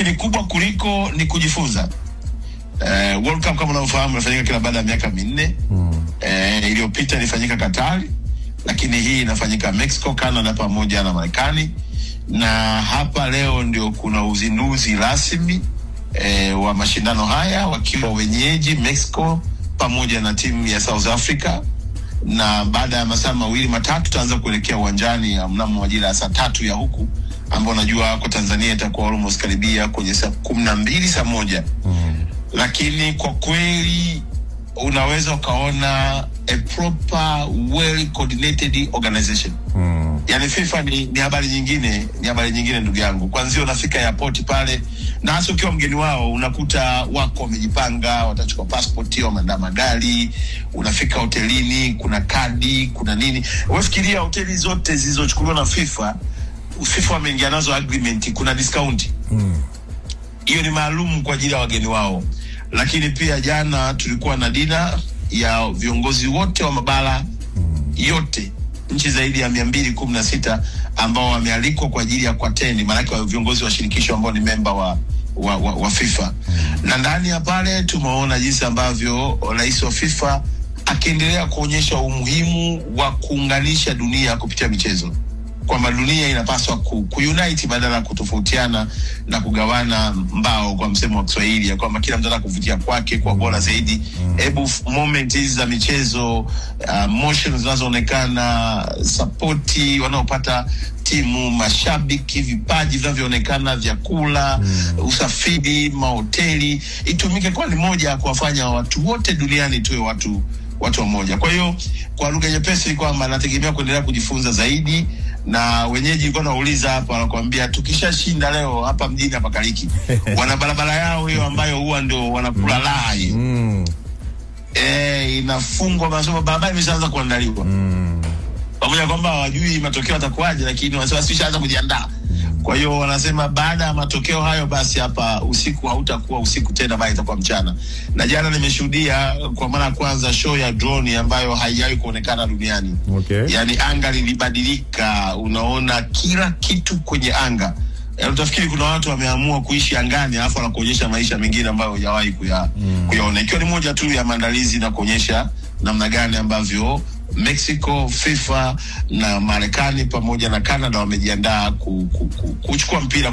Lakini kubwa kuliko ni kujifunza. World Cup kama unavyofahamu inafanyika kila baada ya miaka 4. Iliyopita ilifanyika Katari, lakini hii inafanyika Mexico, Canada pamoja na Marekani. Na hapa leo ndio kuna uzinduzi rasmi wa mashindano haya wakiwa wenyeji Mexico pamoja na timu ya South Africa. Na baada ya masaa 2-3 tutaanza kuelekea uwanjani mnamo majira ya saa 3 ya huku, ambao najua kwa Tanzania itakuwa almost karibia kwenye saa 12, saa 1. Lakini kwa kweli unaweza ukaona a proper well coordinated organization. Yani FIFA ni habari nyingine, ni habari nyingine ndugu yangu. Kwanza unafika airport pale, na hasa ukiwa mgeni wao unakuta wako wamejipanga, watachukua passport, wameandaa magari, unafika hotelini, kuna kadi, kuna nini. Wewe fikiria hoteli zote zilizochukuliwa na FIFA, FIFA wameingia nazo agreement, kuna discount. Hiyo ni maalum kwa ajili ya wageni wao. Lakini pia jana tulikuwa na dina ya viongozi wote wa mabara yote, nchi zaidi ya 216 ambao wamealikwa kwa ajili ya kuattend, maana yake viongozi wa shirikisho ambao ni member wa FIFA. Na ndani ya pale tumeona jinsi ambavyo rais wa FIFA akiendelea kuonyesha umuhimu wa kuunganisha dunia kupitia michezo, kwamba dunia inapaswa kuunite badala ya kutofautiana na kugawana mbao, kwa msemo wa Kiswahili ya kwamba kila mtu anataka kuvutia kwake kwa bora zaidi. Hebu moment hizi za michezo, motion zinazoonekana, support wanaopata timu, mashabiki, vipaji vinavyoonekana, vyakula, usafiri, mahoteli, itumike kwa ni moja ya kuwafanya watu wote duniani tuwe watu wamoja. Kwa hiyo kwa lugha nyepesi kwamba nategemea kuendelea kujifunza zaidi. Na wenyeji nilikuwa nauliza hapa, wanakuambia tukishashinda leo hapa mjini hapa Kaliki, wana barabara yao hiyo ambayo huwa ndio wanakula raha hiyo. Inafungwa, masomo barabara imeshaanza kuandaliwa. Pamoja kwamba hawajui matokeo yatakuwaje, lakini wanasema sishaanza kujiandaa. Kwa hiyo wanasema baada ya matokeo hayo basi hapa usiku hautakuwa usiku tena, bali itakuwa mchana. Na jana nimeshuhudia kwa mara ya kwanza show ya drone ambayo haijawahi kuonekana duniani. Yani anga lilibadilika, unaona kila kitu kwenye anga. Utafikiri kuna watu wameamua kuishi angani alafu wanakuonyesha maisha mengine ambayo hujawahi kuyaona. Ikiwa ni moja tu ya maandalizi na kuonyesha namna gani ambavyo Mexico, FIFA na Marekani pamoja na Canada wamejiandaa kuchukua mpira.